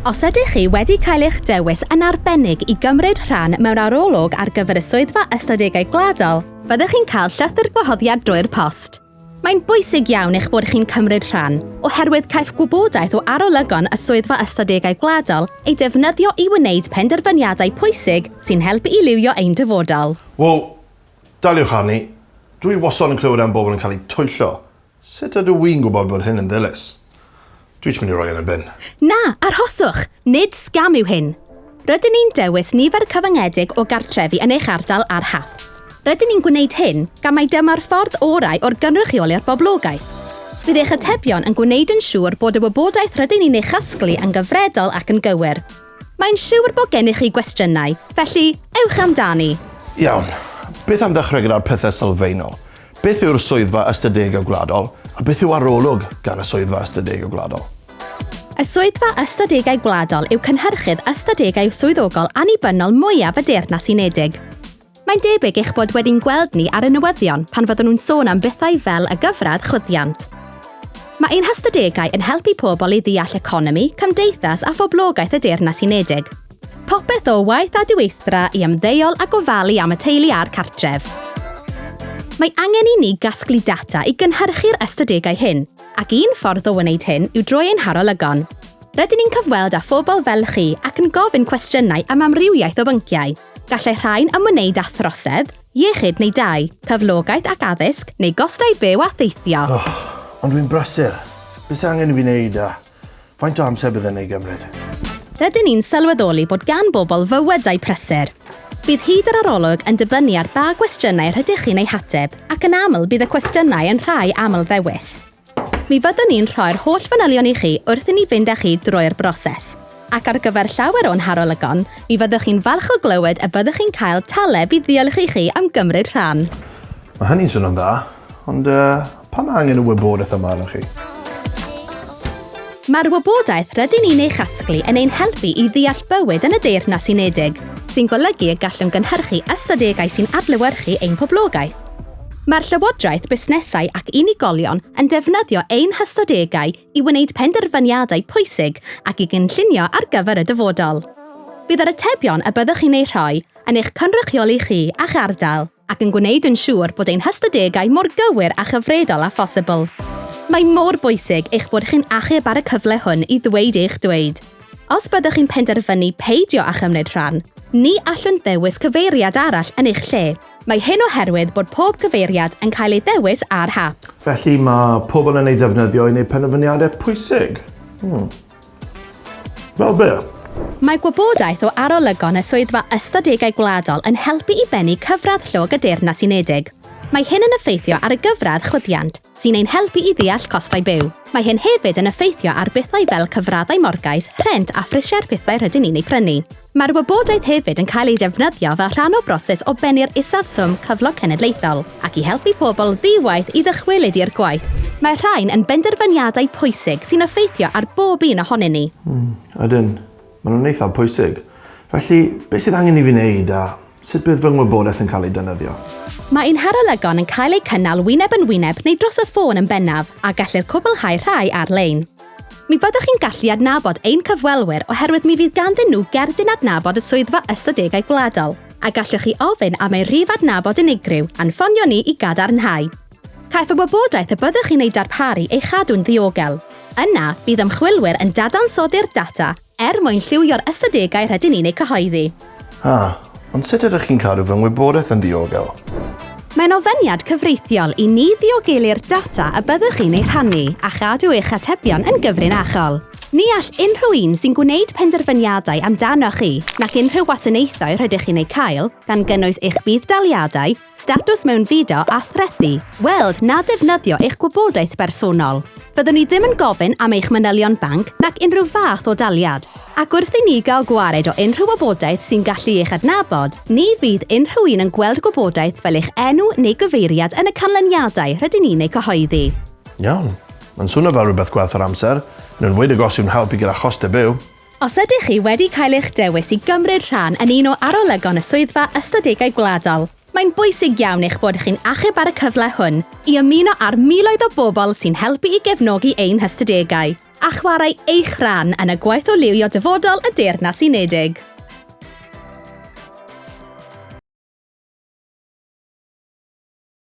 Os ydych chi wedi cael eich dewis yn arbennig i gymryd rhan mewn arolwg ar gyfer y Swyddfa Ystadegau Gwladol, byddwch chi'n cael llythyr gwahoddiad drwy'r post. Mae'n bwysig iawn eich bod chi'n cymryd rhan, oherwydd caiff gwybodaeth o arolygon y Swyddfa Ystadegau Gwladol ei defnyddio i wneud penderfyniadau pwysig sy'n helpu i liwio ein dyfodol. Wel, daliwch arni, dwi wastad yn clywed am bobl yn cael eu twyllo. Sut ydw i'n gwybod bod hyn yn ddilys? Dwi jyst mynd i roi e yn y bin. Na, arhoswch! Nid sgam yw hyn. Rydyn ni'n dewis nifer cyfyngedig o gartrefi yn eich ardal ar hap. Rydyn ni'n gwneud hyn gan mai dyma'r ffordd orau o'r gynrychioli'r boblogaeth. Bydd eich atebion yn gwneud yn siŵr bod y wybodaeth rydyn ni'n ei chasglu yn gyfredol ac yn gywir. Mae'n siwr bod gennych chi gwestiynau, felly ewch amdani! Iawn, beth am ddechrau gyda'r pethau sylfaenol? Beth yw'r Swyddfa Ystadegau Gwladol a beth yw arolwg gan y Swyddfa Ystadegau Gwladol? Y Swyddfa Ystadegau Gwladol yw cynhyrchydd ystadegau swyddogol annibynnol mwyaf y Deyrnas Unedig. Mae'n debyg eich bod wedi'n gweld ni ar y newyddion pan fyddwn nhw'n sôn am bethau fel y gyfradd chwyddiant. Mae ein hystadegau yn helpu pobl i ddeall economi, cymdeithas a phoblogaeth y Deyrnas Unedig. Popeth o waith a diweithdra i ymddeol a gofalu am y teulu a'r cartref. Mae angen i ni gasglu data i gynhyrchu'r ystadegau hyn, ac un ffordd o wneud hyn yw drwy ein harolygon. Rydyn ni'n cyfweld â phobl fel chi ac yn gofyn cwestiynau am amrywiaeth o bynciau. Gallai rhain ymwneud â throsedd, iechyd neu dai, cyflogaeth ac addysg, neu gostau byw a theithio. Oh, ond dwi'n brysur. Beth sy'n angen i fi wneud a Faint o amser bydd yn ei gymryd? Rydyn ni'n sylweddoli bod gan bobl fywydau prysur. Bydd hyd yr arolwg yn dibynnu ar ba gwestiynau rydych chi'n eu hateb, ac yn aml bydd y cwestiynau yn rhai aml-ddewis. Mi fyddwn ni'n rhoi'r holl fanylion i chi wrth i ni fynd â chi drwy'r broses. Ac ar gyfer llawer o'n harolygon, mi fyddwch chi'n falch o glywed y byddwch chi'n cael taleb i ddiolch i chi am gymryd rhan. Mae hynny'n swnio'n dda, ond uh, pam mae angen y wybodaeth yma arnoch chi? Mae'r wybodaeth rydyn ni'n ei chasglu yn ein helpu i ddeall bywyd yn y Deyrnas Unedig, sy'n golygu y gallwn gynhyrchu ystadegau sy'n adlewyrchu ein poblogaeth. Mae'r llywodraeth, busnesau ac unigolion yn defnyddio ein hystadegau i wneud penderfyniadau pwysig ac i gynllunio ar gyfer y dyfodol. Bydd yr atebion y byddwch chi'n eu rhoi yn eich cynrychioli chi a'ch ardal ac yn gwneud yn siŵr bod ein hystadegau mor gywir a chyfredol â phosibl. Mae mor bwysig eich bod chi'n achub ar y cyfle hwn i ddweud eich dweud. Os byddwch chi'n penderfynu peidio â chymryd rhan, ni allwn ddewis cyfeiriad arall yn eich lle. Mae hyn oherwydd bod pob cyfeiriad yn cael ei ddewis ar hap. Felly mae pobl yn ei defnyddio i wneud penderfyniadau pwysig. Hmm. Fel be? Mae gwybodaeth o arolygon y Swyddfa Ystadegau Gwladol yn helpu i bennu cyfradd llog y Deyrnas Unedig. Mae hyn yn effeithio ar y gyfradd chwyddiant, sy'n ein helpu i ddeall costau byw. Mae hyn hefyd yn effeithio ar bethau fel cyfraddau morgais, rhent a phrisiau'r pethau rydyn ni'n eu prynu. Mae'r wybodaeth hefyd yn cael ei defnyddio fel rhan o broses o bennu'r isafswm cyflog cenedlaethol ac i helpu pobl ddi-waith i ddychwelyd i'r gwaith. Mae'r rhain yn benderfyniadau pwysig sy'n effeithio ar bob un ohonyn ni. Mm, ydyn. Maen nhw'n eithaf pwysig. Felly, beth sydd angen i fi wneud a sut bydd fy ngwybodaeth yn cael ei defnyddio? Mae ein harolygon yn cael eu cynnal wyneb yn wyneb neu dros y ffôn yn bennaf, a gellir cwblhau rhai ar-lein. Mi fyddwch chi'n gallu adnabod ein cyfwelwyr oherwydd mi fydd ganddyn nhw gerdyn adnabod y Swyddfa Ystadegau Gwladol, a gallwch chi ofyn am eu rhif adnabod unigryw a'n ffonio ni i gadarnhau. Caiff y wybodaeth y byddwch chi'n ei darparu ei chadw'n ddiogel. Yna, bydd ymchwilwyr yn dadansoddi'r data Er mwyn lliwio'r ystadegau rydyn ni'n eu cyhoeddi. Ah, ond sut ydych chi'n cadw fy ngwybodaeth yn ddiogel? Mae'n ofyniad cyfreithiol i ni ddiogelu'r data y byddwch chi'n ei rhannu a chadw eich atebion yn gyfrinachol. Ni all unrhyw un sy'n gwneud penderfyniadau amdanoch chi, nac unrhyw wasanaethau rydych chi'n eu cael, gan gynnwys eich budd-daliadau, statws mewnfudo a threthi, weld na defnyddio eich gwybodaeth bersonol. Fyddwn ni ddim yn gofyn am eich manylion banc nac unrhyw fath o daliad. Ac wrth i ni gael gwared o unrhyw wybodaeth sy'n gallu eich adnabod, ni fydd unrhyw un yn gweld gwybodaeth fel eich enw neu gyfeiriad yn y canlyniadau rydyn ni'n eu cyhoeddi. Iawn. Mae'n swnio fel rhywbeth gwerth yr amser, yn enwedig os yw'n helpu gyda chostau byw. Os ydych chi wedi cael eich dewis i gymryd rhan yn un o arolygon y Swyddfa Ystadegau Gwladol, mae'n bwysig iawn eich bod chi'n achub ar y cyfle hwn i ymuno â'r miloedd o bobl sy'n helpu i gefnogi ein hystadegau. a chwarae eich rhan yn y gwaith o liwio dyfodol y Deyrnas Unedig.